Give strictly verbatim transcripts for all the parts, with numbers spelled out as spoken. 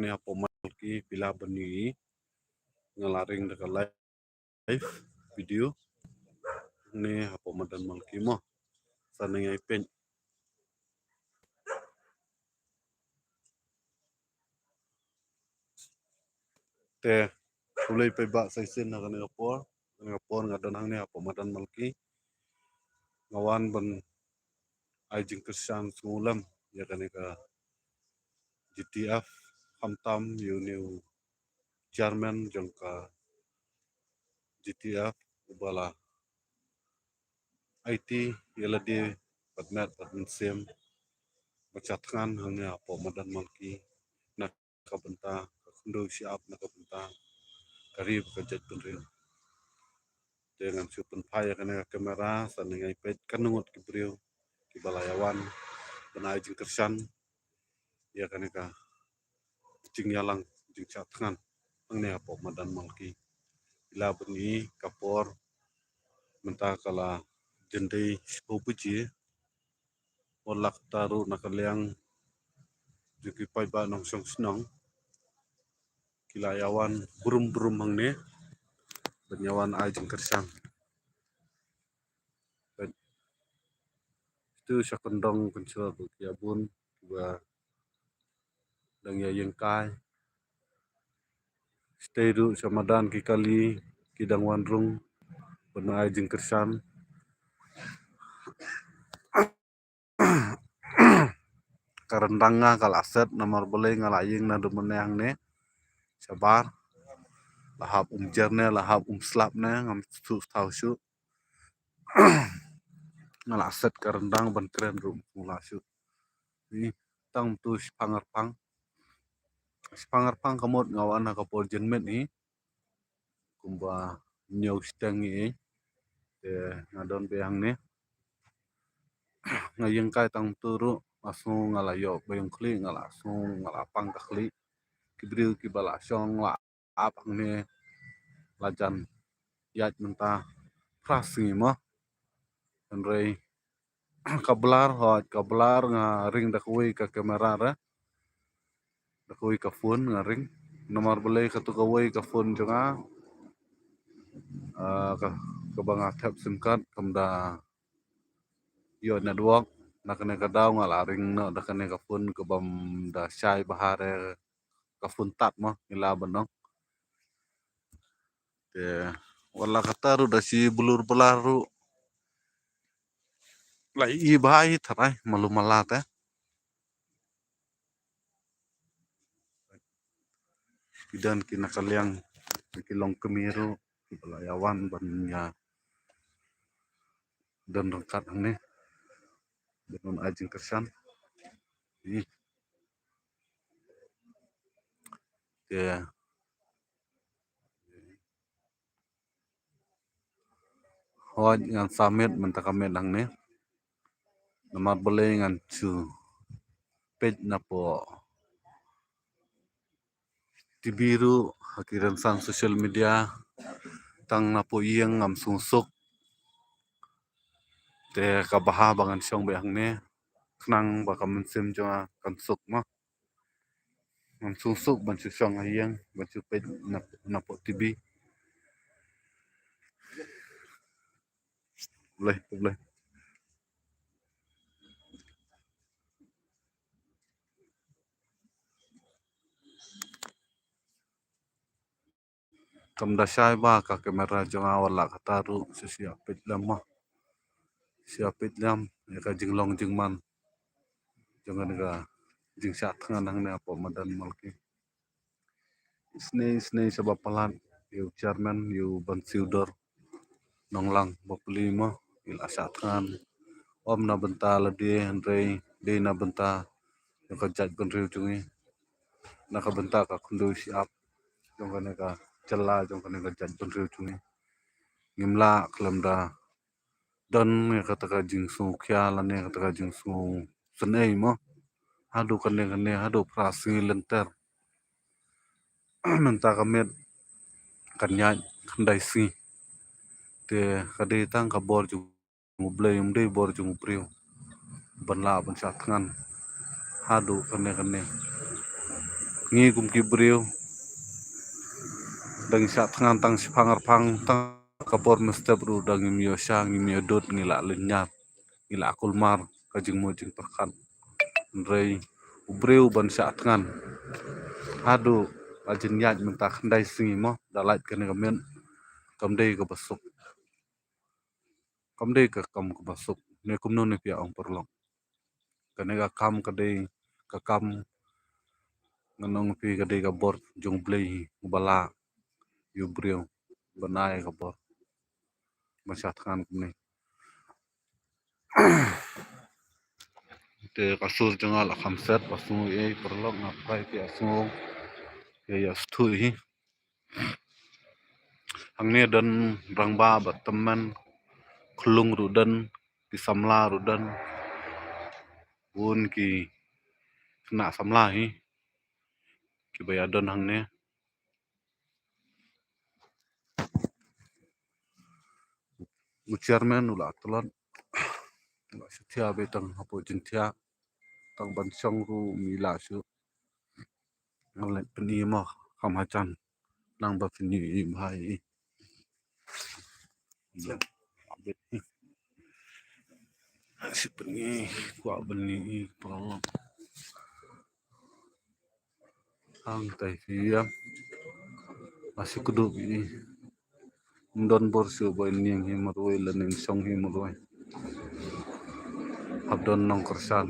ne hapoh Malki phi lah ban ïohi. Nga la ring da ka live video ne hapoh madan Malki mo. Sa ne ngai peit. Te, khublei paidbah sa shisien ha kane ka por, kane ka por nga don hangne hapoh madan Malki. Nga wan ban ai jingkyrshan sngewlem ïa kane ka G T F, khamtam ïa une u chairman jong ka G T F uba la aiti ïa lade bad met bad mynsiem bad sha thngan hangne hapoh madan Malki na ka bynta ka khyndew shyiap, na ka bynta ka ri bad ka jaitbynriew. Te ngan shu pynphai ïa kane ka kamera sa ne ngai peit katno ngut ki briew kiba la ïawan ban ai jingkyrshan ïa kane ka jingïalang jingshah thngan hangne hapoh madan Malki. Phi lah ban ïohi ka por mynta ka la jan dei shiphew baje. Wat la katta ruh na ka liang jong ki paidbah nongshong shnong ki la ïawan brum brum hangne ban ïawan ai jingkyrshan. Peit, tu sha kyndong kynshlur ruh ki ïa bun kiba dang ïa ïeng kai. Shatei ruh sha madan ki kali ki dang wan rung ban ai jingkyrshan. Ka ryndang nga ka la set namar balei nga la ïeng naduh mynne hangne shabar. La hap um jer ne, la hap um slap ne, ngam shu thaw shuh. Nga la set ka ryndang ban kren ruh ym lah shuh. Ni tang tu shiphang arphang. Shiphang arphang ka mut nga wan ha ka por janmiet hi. Kumba hynñiew shiteng hi. Te nga don beit hangne. Nga ïeng kai tang tu ruh, nga sngew nga la ïoh ba ïeng khlieh, nga la sngew nga la pang ka khlieh. Ki briew kiba la shong la ap hangne la jan ïaid mynta phra sngi mo. Hynrei ka blur, hooid ka blur, nga ring da kawei ka kamera re, da kawei ka phone nga ring. Namar balei katu kawei ka phone jong nga, ah, ka, kaba nga thep sim card kam da ïoh network. Na kane ka daw nga la ring noh da kane ka phone kaba ym da shai bha re, ka phone tad mo, ngi lah ban ong. Te wat la katta ruh da shi blur blur ruh la ïohi bha hi tharai malu mala te. Ki don ki na ka liang, ki longkmie ruh kiba la ïawan ban ïa don ryngkat hangne ban ai jingkyrshan. Ïa. Te hooid ngan sa miet mynta ka miet hangne. Namar balei ngan shu peit napoh T V ruh, ha ki rynsan social media, tang napoh ïing ngam sngewsuk. Te kaba bha ba ngan shong beit hangne khnang ba ka mynsiem jong nga kan suk mo. Ngam sngewsuk ban shu shong ha ïing, ban shu peit na, napoh T V. Blei, blei. Kam da shai bha ka kamera jong nga, wat la katta ruh shu shu ïa peit lem mo. Shu ïa peit lem ïa ka jinglong jingman jong kane ka jingshah thngan hangne hapoh madan Malki. Isynei isynei shaba palat ïa u chairman, ïa u Ban Siewdor Nonglang bapli mo, i la shah thngan ym na bynta lade hynrei dei na bynta jong ka jaitbynriew jong ngi, na ka bynta ka khyndew shyiap jong kane ka jylla, jong kane ka jaitbynriew jong ngi. Ngim lah khlem da don ïa kata ka jingsngewkhia lane kata ka jingsngewsynei mo. Haduh kane kane, haduh phra sngi lynter. Mynta ka miet kan ïaid khyndai sngi. Te ka dei tang ka bor jong U Blei, ym dei bor jong u briew ban lah ban shah thngan haduh kane kane. Ngi kum ki briew dang shah thngan tang shiphang arphang, tang ka por mynstep ruh dang ngim ïoh sha, ngim ïoh dud, ngi lah lynñiar, ngi lah kulmar ka jingmut jingpyrkhat. Hynrei u briew ban shah thngan haduh la jynjar mynta khyndai sngi mo, da lait kane ka miet, kam dei kaba suk. Kam dei ka kam kaba suk. Ne kumno ne phi ong paralok? Kane ka kam ka dei ka kam, ngan ong phi, ka dei ka bor jong Blei hi, uba lah ïa u briew ban ai ka bor ban shah thngan kumne. Te ka sur jong nga la kham set, ba sngew ei paralok, nga phai phi ïa sngew, ïa ïa sngewthuh hi. Hangne don rangbah bad tymmen, khyllung ruh don, ki samla ruh don, bun ki khynnah samla hi kiba ïa don hangne. U chairman u la tlot, u la shu thiah beit tang hapoh jingthiah, tang ban shong ruh ym lah shuh. Ngan leit pyni mo kham hajan nang ba phin ïohi bha ïa i. Shu pyni, kwah pyni i paralok. Hangtai phi ïa, la shu kdup ïa i. Ym don bor shuh ba in ïeng hi marwei lane in shong hi marwei. Hap don nongkyrshan.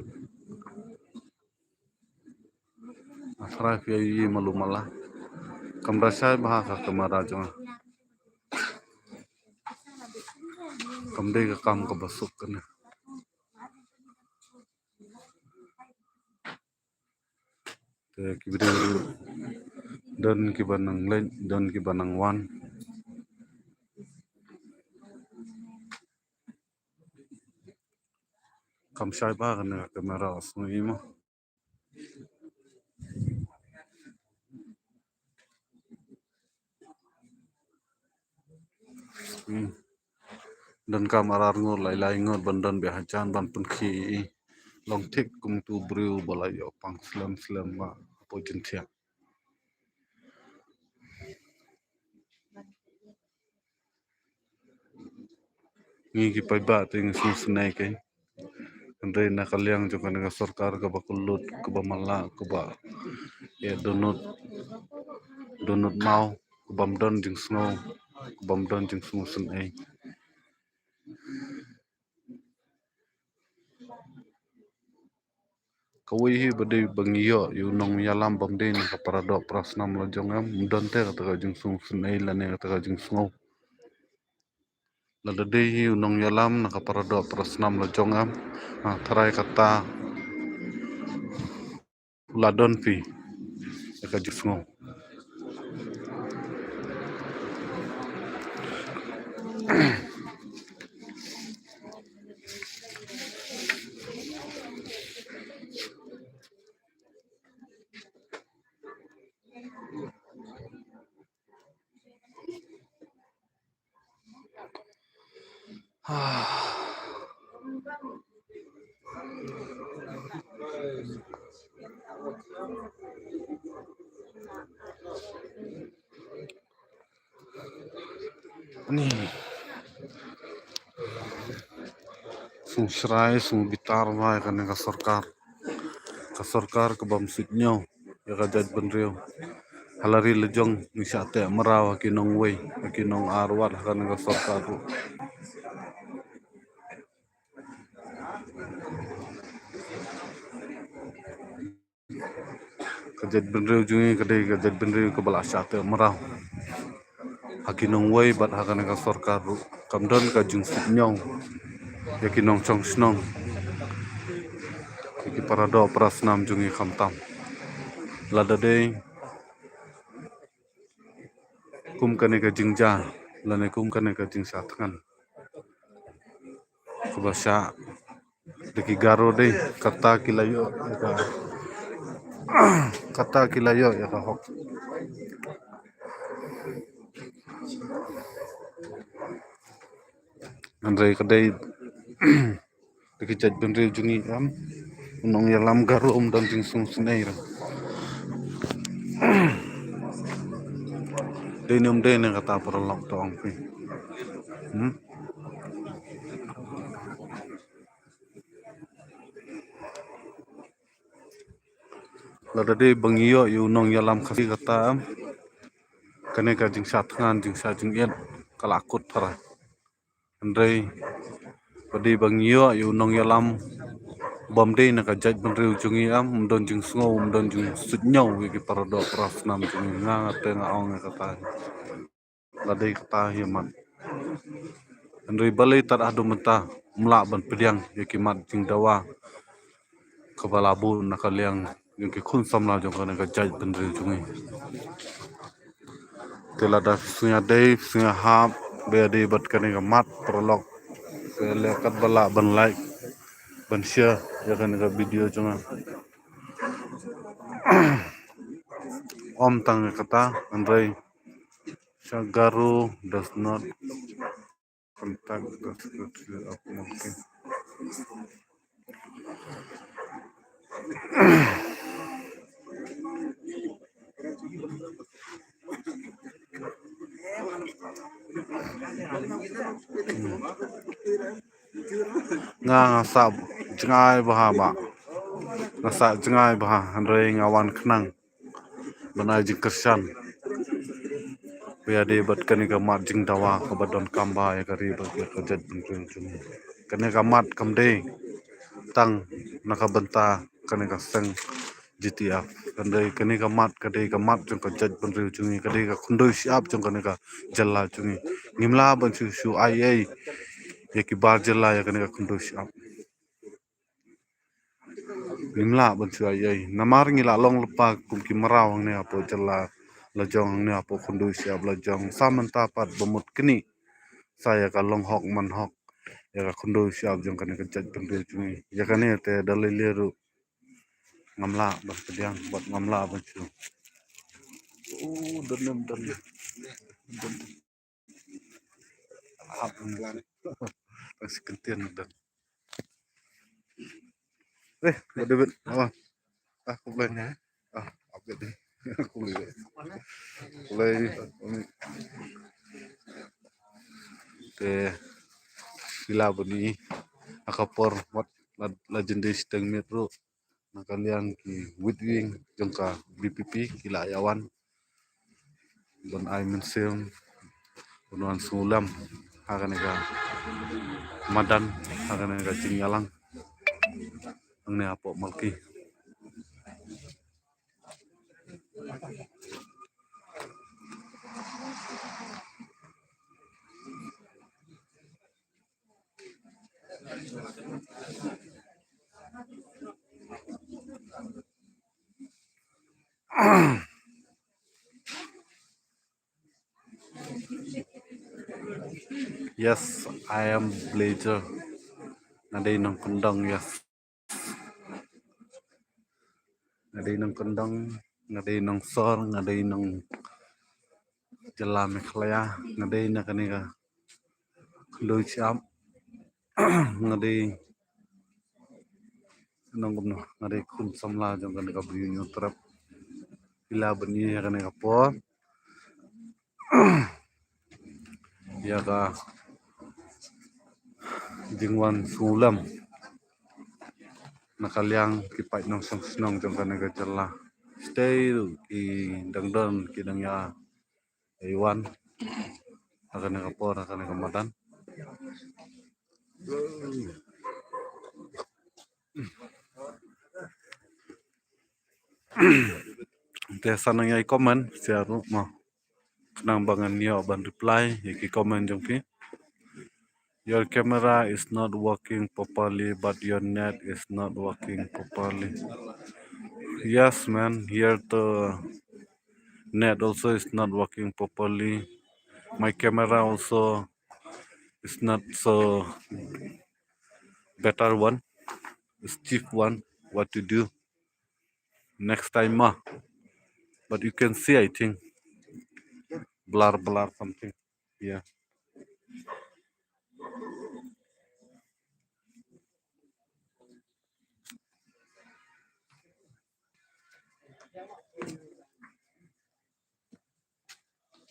Nga tharai phi ïohi malu mala. Kam da shai bha ka kamera jong nga. Kam dei ka kam kaba suk kane. Te ki briew ruh don kiba nang leit, don kiba nang wan. Kam shai bha kane ka kamera, sngew i mo. Hmm. Donkam ar ar ngut, lai lai ngut ban don beit hajan ban pynkhih ïa i. Long thik kum utu u briew ba la ïoh pang slem slem ba hapoh jingthiah. Ngi ki paidbah te ngi sngewsynei kein. Hynrei na ka liang jong kane ka sorkar kaba kyllut, kaba mala, kaba ïa dohnud, dohnud maw, kaba ym don jingsngew, kaba ym don jingsngewsynei. Kawei hi ba dei ba ngi ïoh ïa u nongïalam bym dei na ka paradoh parasnam la jong em, ym don te kata ka jingsngewsynei lane kata ka jingsngew. Lada dei hi u nongïalam na ka paradoh parasnam la jong em, nga tharai kata la don phi ïa ka jingsngew. Ni. Sngewsrai, sngewbitar bha ïa kane ka sorkar. Ka sorkar ka bym suidñiew ïa ka jaitbynriew. Ha la ri la jong ngi shah teh mraw ha ki nongwei, ha ki nongarwat, ha kane ka sorkar ruh. Ka jaitbynriew jong ngi ka dei ka jaitbynriew kaba la shah teh mraw ha ki nongwei bad ha kane ka sorkar ruh. Kam don ka jingsuidñiew ïa ki nongshong shnong, ïa ki paradoh parasnam jong ngi khamtam. Lada dei kum kane ka jingjia lane kum kane ka jingshah thngan kaba shah da ki Garo dei, kata ki la ïoh ïa ka, kata ki la ïoh ïa ka hok. Hynrei ka dei da ki jaitbynriew jong ngi em, u nongïalam Garo um don jingsngewsynei ruh. Dei ne ym dei ne kata paralok, to ong phi. Hmm? Lada dei ba ngi ïoh ïa u nongïalam Khasi kata, em, kane ka jingshah thngan, jingshah jingit ka la kut tharai. Hynrei ba dei ba ngi ïoh ïa u nongïalam bym dei na ka jaitbynriew jong ngi, em, ym don jingsngew, ym don jingsuidñiew ïa ki paradoh parasnam jong ngi. Nga, nga te nga ong ïa kata. La dei kata hi mat. Hynrei balei tad haduh mynta ym lah ban pdiang ïa ki mat jingdawa kaba la buh na ka liang jong ki khun samla jong kane ka jaitbynriew jong ngi. Te lada phi sngew dei, phi sngew hap ba ïadei bad kane ka mat paralok, phi leh katba lah ban like, ban share ïa kane ka video jong nga. Ym tang ïa kata, hynrei Shagaru does not contact the secretary of Mawkyn. Nga, nga sah jngai bha, bah. Nga sah jngai bha, hynrei nga wan khnang ban ai jingkyrshan ba ïadei bad kane ka mat jingdawa kaba donkam bha ïa ka ri bad ïa ka jaitbynriew jong ngi. Kane ka mat kam dei tang na ka bynta kane ka seng J T F. Hynrei kane ka mat ka dei ka mat jong ka jaitbynriew jong ngi, ka dei ka khyndew shyiap jong kane ka jylla jong ngi. Ngim lah ban shu shu ai ei ïa ki bar jylla ïa kane ka khyndew shyiap. Ngim lah ban shu ai ei. Namar ngi la long lypa kum ki mraw hangne hapoh jylla la jong, hangne hapoh khyndew shyiap la jong. Sa mynta pat ba mut kine sa ïa ka long hok man hok, ïa ka khyndew shyiap jong kane ka jaitbynriew jong ngi. Ïa kane te da lei lei ruh ngam lah ban pdiang bad ngam lah ban shu. Oh, don, don, don. Don. Hap. Tang shi kyntien don. Eh, David, apa? Ah, khublei. Ah, update dei. Khublei. Khublei. Te phi lah ban ïohi ha ka por wat la, la jin dei shiteng miet ruh na ka liang ki wit wing jong ka V P P ki la ïa wan ban ai mynsiem, ban wan sngewlem ha kane ka madan, ha kane ka jingïalang hangne hapoh Malki. Yes, I am Blazer. Nga dei nongkyndong, yes. Nga dei nongkyndong, nga dei nongsor, nga dei nong jylla Meghalaya, nga dei na kane ka khyndew shyiap, nga dei nong kumno, nga dei khun samla jong kane ka Bri Hynñiewtrep. Phi lah ban ïohi ha kane ka por ïa ka jingwan sngewlem na ka liang ki paid nongshong shnong jong kane ka jylla. Shatei ruh ki dang don, ki dang ïa, ïa wan ha kane ka por, ha kane ka madan. Te sa nang ïai comment sha ruh mo, khnang ba ngan ïoh ban reply ïa ki comment jong phi. Your camera is not working properly, but your net is not working properly. Yes, man, here the net also is not working properly. My camera also is not so better one. It's cheap one. What to do? Next time, ma. But you can see, I think, blur, blur something. Yeah.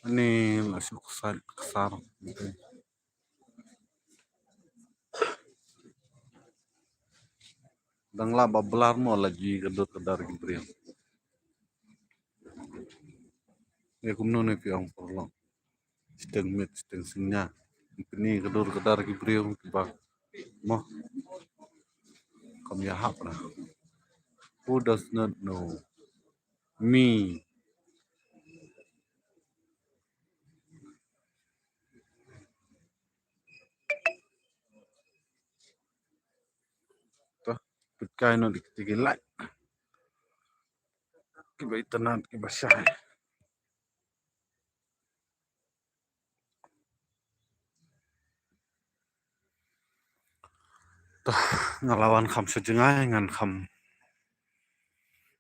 Ni la shu ksar, ksar. Dang lah ba blar mo la ji ka dur ka dar ki briew. Ïa kumno ne phi ong paralok. Shiteng miet, shiteng synñia. Pyni ka dur ka dar ki briew kiba mo. Kam ïahap na. Who does not know me? Toh, pynkai noh da kita ki light. Kiba itynnad, kiba shai. Toh, nga la wan kham sha jngai, ngan kham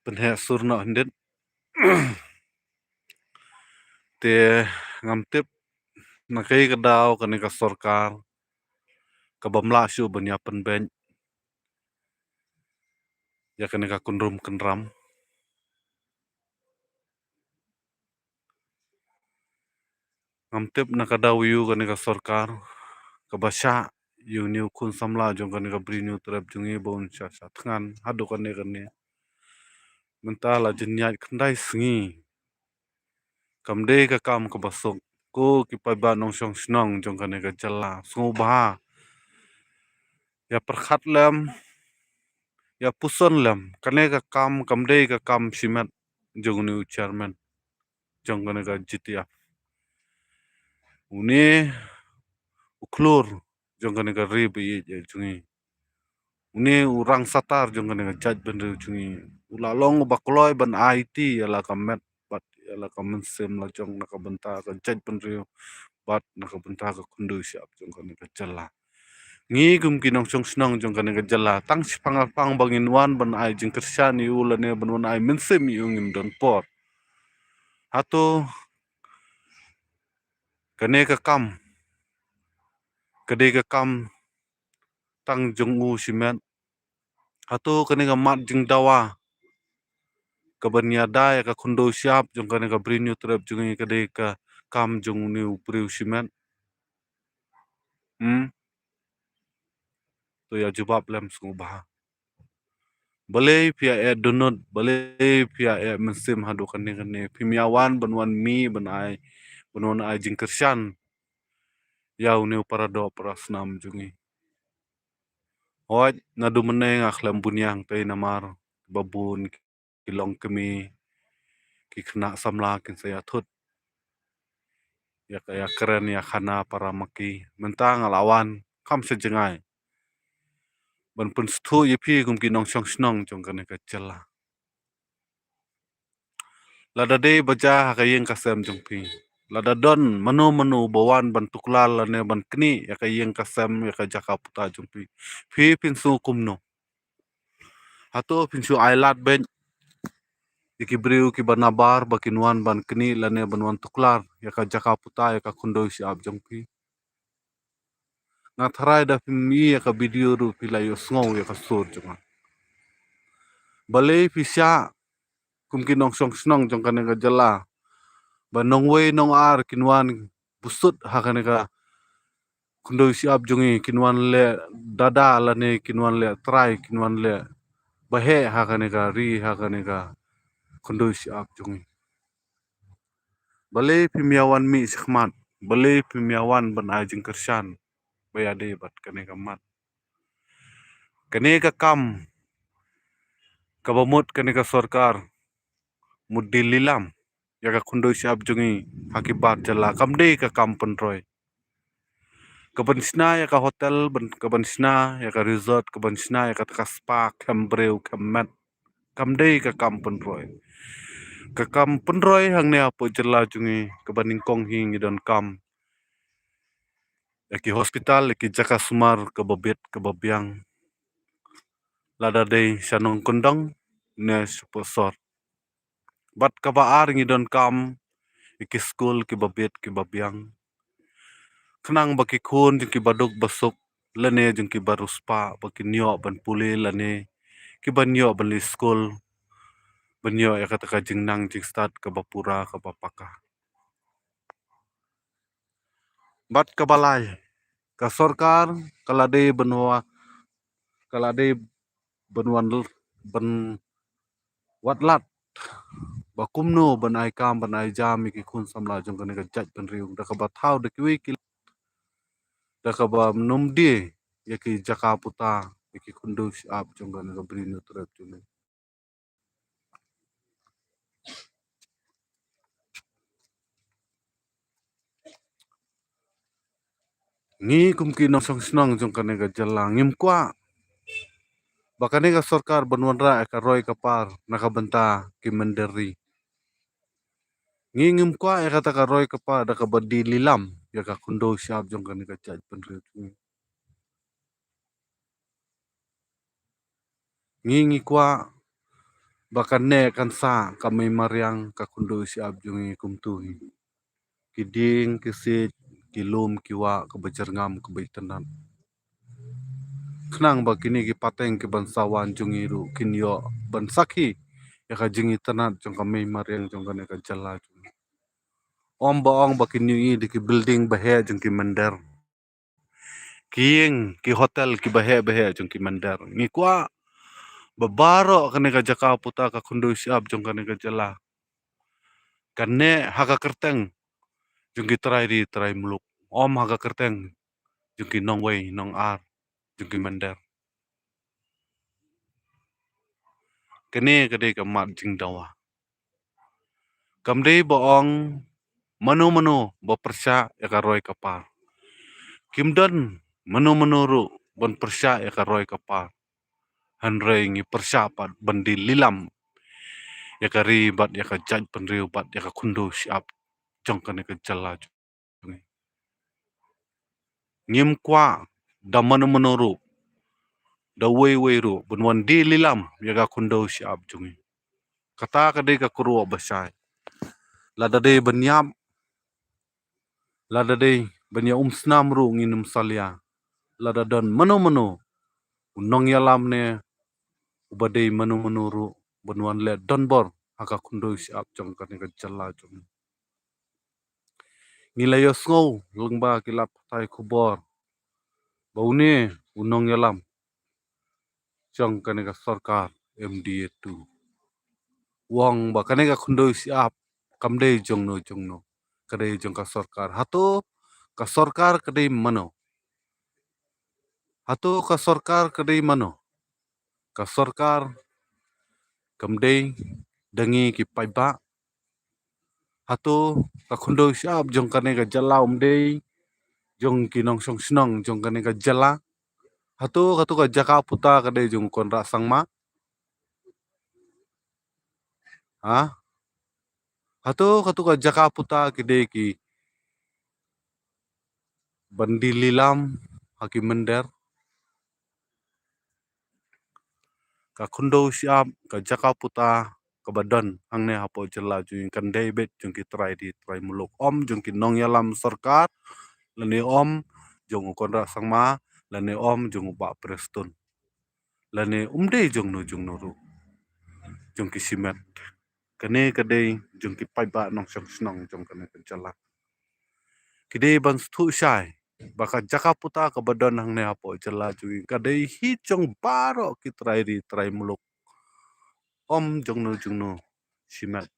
pynheh sur noh hyndet. Te ngam tip na kaei ka daw kane ka sorkar kaba ym lah shuh ban ïa pynbeit ïa kane ka kynrum kynram. Ngam tip na ka daw ïa u kane ka sorkar kaba shah ïa une u khun samla jong kane ka Bri Hynñiewtrep jong ngi ba un shah shah thngan haduh kane kane. Mynta la jynjar khyndai sngi. Kam dei ka kam kaba suk. Ko ki paidbah nongshong shnong jong kane ka jylla, sngewbha ïa pyrkhat lem, ïa puson lem. Kane ka kam kam dei ka kam shimet jong une u chairman jong kane ka G T F. Une u khlur jong kane ka ri ba ïeit jong ngi. Une u rangsatar jong kane ka jaitbynriew jong ngi u la long uba kloi ban aiti ïa la ka met bad ïa la ka mynsiem la jong na ka bynta ka jaitbynriew bad na ka bynta ka khyndew shyiap jong kane ka jylla. Ngi kum ki nongshong shnong jong kane ka jylla, tang shiphang arphang ba ngin wan ban ai jingkyrshan ïa u lane ban wan ai mynsiem ïa u ngim don por. Hato kane ka kam ka dei ka kam tang jong u shimet? Hato kane ka mat jingdawa kaban ïada ïa ka khyndew shyiap jong kane ka Bri Hynñiewtrep jong ngi ka dei ka kam jong une u briew shimet? Hmm? To ïa jubab lem sngewbha. Balei phi ïa eh dohnud, balei phi ïa eh mynsiem haduh kane kane? Phim ïa wan ban wan mih ban ai, ban wan ai jingkyrshan ïa une u paradoh parasnam jong ngi. Hooid, naduh mynne nga khlem bun ïa ngtei namar ba bun ki longkmie, ki khynnah samla kin sa ïathut ïa ka, ïa kren ïa khana para ma ki. Mynta nga la wan kham sha jngai ban pynsngewthuh ïa phi kum ki nongshong shnong jong kane ka jylla. Lada dei ba jia ha ka ïing ka sem jong phi, lada don mano mano ba wan ban tuklar lane ban knieh ïa ka ïing ka sem, ïa ka jaka puta jong phi, phi phin sngew kumno? Hato phin shu ai lad beit ïa ki briew kiba nabar ba kin wan ban knieh lane ban wan tuklar ïa ka jaka puta, ïa ka khyndew shyiap jong phi? Nga tharai da phim ïohi ïa ka video ruh phi la ïohsngew ïa ka sur jong nga. Balei phi shah kum ki nongshong shnong jong kane ka jylla ba nongwei nongar kin wan bsut ha kane ka khyndew shyiap jong ngi, kin wan leh dada lane kin wan leh trai, kin wan leh baheh ha kane ka ri, ha kane ka khyndew shyiap jong ngi? Balei phim ïa wan mih shakhmat? Balei phim ïa wan ban ai jingkyrshan ba ïadei bad kane ka mat? Kane ka kam kaba mut kane ka sorkar mut dei lilam ïa ka khyndew shyiap jong ngi ha ki bar jylla, kam dei ka kam pynroi. Kaban shna ïa ka hotel, ban, kaban shna ïa ka resort, kaban shna ïa kata ka spa khem briew khem met, kam dei ka kam pynroi. Ka kam pynroi hangne hapoh jylla jong ngi kaba nyngkong hi ngi donkam ïa ki hospital, ïa ki jaka sumar kaba bit kaba biang, lada dei sha nongkyndong ne shapoh sor. Bad kaba ar ngi donkam ïa ki skul kiba bit kiba biang, khnang ba ki khun jong kiba duk ba suk lane jong kiba riewspah ba kin ïoh ban pule lane kiban ïoh ban leit skul, ban ïoh ïa kata ka jingnang jingstad kaba pura kaba paka. Bad kaba lai, ka sorkar ka la dei ban wa-, ka la dei ban wan l-, ban wat lad ba kumno ban ai kam ban ai jam ïa ki khun samla jong kane ka jaitbynriew da kaba thaw da kiwei ki, da kaba nym die ïa ki jaka puta, ïa ki khyndew shyiap jong kane ka Bri Hynñiewtrep jong ngi. Ngi kum ki nongshong shnong jong kane ka jylla ngim kwah ba kane ka sorkar ban wanrah ïa ka roi ka par na ka bynta ki mynder ri. Ngi ngim kwah ïa kata ka roi ka par da kaba die lilam ïa ka khyndew shyiap jong kane ka jaitbynriew jong ngi. Ngi ngi kwah ba kan neh kan sah ka mei mariang ka khyndew shyiap jong ngi kumto hi. Ki dieng ki siej, ki lum ki wah kaba jyrngam kaba itynnad. Khnang ba kine ki pateng ki ban sa wan jong ngi ruh kin ïoh ban sakhi ïa ka jingitynnad jong ka mei mariang jong kane ka jylla jong ngi. Ym ba ong ba kin ïohi da ki building ba heh jong ki mynder, ki ïing, ki hotel kiba heh ba heh jong ki mynder. Ngi kwah ba baroh kane ka jaka puta ka khyndew shyiap jong kane ka jylla kan neh ha ka kyrteng jong ki trai ri trai muluk, ym ha ka kyrteng jong ki nongwei nongar jong ki mynder. Kane ka dei ka mat jingdawa. Kam dei ba ong mano mano ba pyrshah ïa ka roi ka par. Kim don mano mano ruh ban pyrshah ïa ka roi ka par. Hynrei ngi pyrshah pat ban die lilam ïa ka ri bad ïa ka jaitbynriew bad ïa ka khyndew shyiap jong kane ka jylla jong ngi. Ngim kwah da mano mano ruh, da uwei uwei ruh ban wan die lilam ïa ka khyndew shyiap jong ngi. Kata ka dei ka kyrwoh ba shai. Lada dei ban ïap, lada dei ban ïa umsnam ruh ngin ym salia. Lada don mano mano u nongïalam ne uba dei mano mano ruh ban wan leh donbor ha ka khyndew shyiap jong kane ka jylla jong ngi. Ngi la ïohsngew lyngba ki lad pathai khubor ba une u nongïalam jong kane ka sorkar M D A two u ong ba kane ka khyndew shyiap kam dei jongno jongno, ka dei jong ka sorkar. Hato ka sorkar ka dei mano? Hato ka sorkar ka dei mano? Ka sorkar kam dei da ngi ki paidbah? Hato ka khyndew shyiap jong kane ka jylla um dei jong ki nongshong shnong jong kane ka jylla? Hato, hato ka jaka puta ka dei jong u Conrad Sangma? Ha? Hato, hato ka jaka puta ki dei ki ban die lilam ha ki mynder? Ka khyndew shyiap, ka jaka puta kaba don hangne hapoh jylla jong ngi kan dei beit jong ki trai ri trai muluk, ym jong ki nongïalam sorkar, lane ym jong u Conrad Sangma, lane ym jong u Bah Prestone, lane um dei jongno jongno ruh jong ki shimet. Kane ka dei jong ki paidbah nongshong shnong jong kane ka jylla. Ki dei ban sngewthuh shai ba ka jaka puta kaba don hangne hapoh jylla jong ngi ka dei hi jong baroh ki trai ri trai muluk, ym jongno jongno shimet.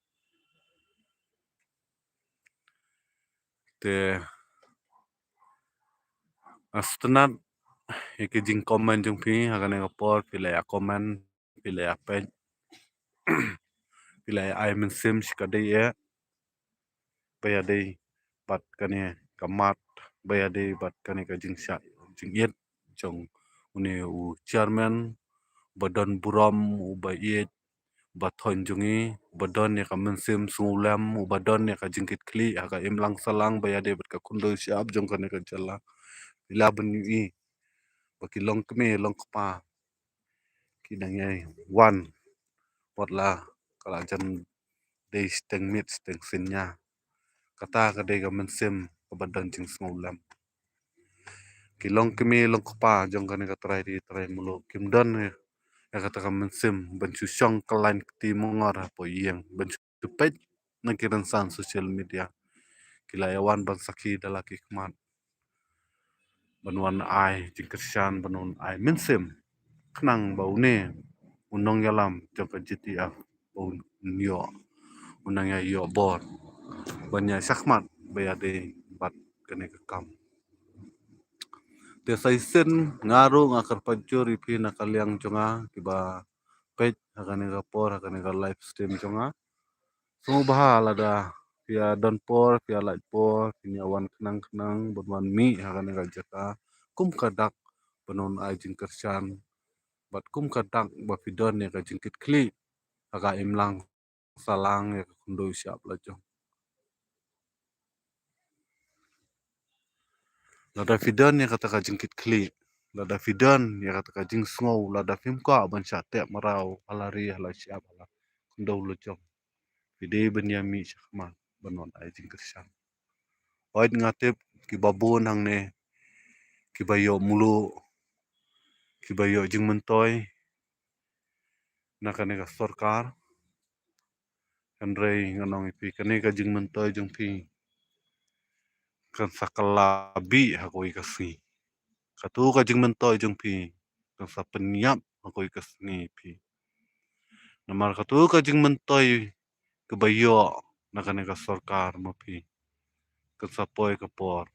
Te nga sngewtynnat ïa ki jingcomment jong phi ha kane ka por, phi la ïa comment, phi la ïa peit, phi la ïa ai mynsiem shi ka dei eh ba ïadei bad kane ka mat, ba ïadei bad kane ka jingshah jingit jong une u chairman ba don burom, uba ïeit, ba thoiñ jong ngi, uba don ïa ka mynsiem sngewlem, uba don ïa ka jingkitkhlieh ha ka imlang sahlang ba ïadei bad ka khyndew shyiap jong kane ka jylla. Phi lah ban ïohi ba ki longkmie longkpa ki dang ïai wan, wat la ka la jan dei shiteng miet shiteng synñia. Kata ka dei ka mynsiem kaba don jingsngewlem. Ki longkmie longkpa jong kane ka trai ri trai muluk kim don ïa kata ka mynsiem ban shu shong kyllaiñ kti mongor hapoh ïing, ban shu peit na ki rynsan social media. Ki la ïa wan ban sakhi da la ki khmat. ban wan ai jingkyrshan, ban wan ai mynsiem, khnang ba une u nongïalam jong ka G T F ba un ïoh, un nang ïa ïoh bor ban ïa shakmat ba ïadei bad kane ka kam. Te sa shisien nga ruh nga kyrpad jur ïa phi na ka liang jong nga kiba peit ha kane ka por, ha kane ka live stream jong nga. Sngewbha lada phi ïa don por, phi ïa lait por, phin ïa wan khnang khnang ban wan mih ha kane ka jaka kum ka dak ban wan ai jingkyrshan, bad kum ka dak ba phi don ïa ka jingkitkhlieh ha ka imlang sahlang ïa ka khyndew shyiap lajong. Lada phi don ïa kata ka jingkitkhlieh, lada phi don ïa kata ka jingsngew, lada phim kwah ban shah teh mraw ha la ri, ha la shyiap, ha la khyndew lajong, phi dei ban ïa mih shakhmat ban wan ai jingkyrshan. Hooid, nga tip kiba bun hangne kiba ïoh mluh, kiba ïoh jingmyntoi na kane ka sorkar. Hynrei ngan ong ïa phi, kane ka jingmyntoi jong phi kan sa kylla bih ha kawei ka sngi. Katu ka jingmyntoi jong phi kan sa pynïap ha kawei ka sngi ïa phi. Namar katu ka jingmyntoi kaba ïoh na kane ka sorkar ma phi kan sa poi ka por,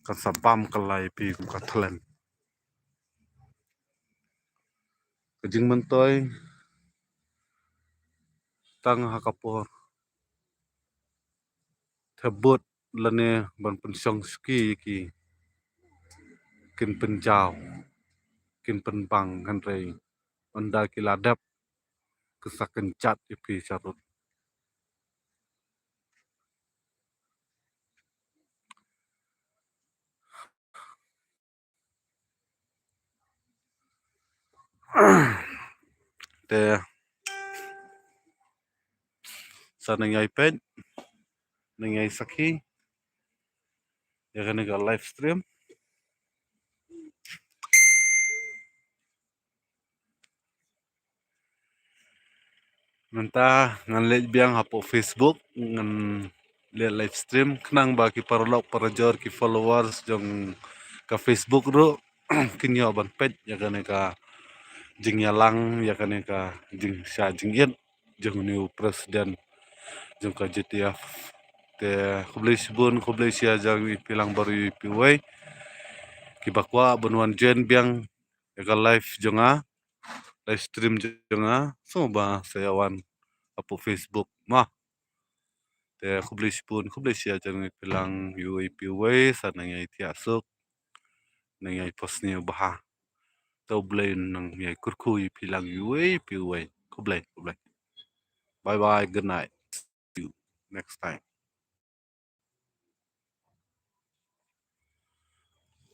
kan sa bam kylla ïa phi kum ka thlen. Ka jingmyntoi tang ha ka por thep vote lane ban pynshong suki ïa ki kin pynjaw, kin pynbang, hynrei ynda ki la dep, ki sa kynjat ïa phi sharud. Te sa nang ïai peit, nang ïai sakhi ïa kane ka live stream. Mynta ngan leit biang hapoh Facebook, ngan leit live stream khnang ba ki paralok parajor, ki followers jong ka Facebook ruh kin ïoh ban peit ïa kane ka jingïalang, ïa kane ka jingshah jingit jong u president jong ka G T F. Te khublei shibun, khublei shihajar ïa phi lang baroh ïa phi wei kiba kwah ban wan join biang ïa ka live jong nga, live stream jong nga, sngewbha sa ïa wan hapoh Facebook ma. Te khublei shibun, khublei shihajar ïa phi lang ïa phi wei, sa nang ïai thiah suk, nang ïai pos ni bha. Te U Blei nang ïai kyrkhu ïa phi lang ïa phi wei. Khublei, khublei. Bye bye, good night. See you next time.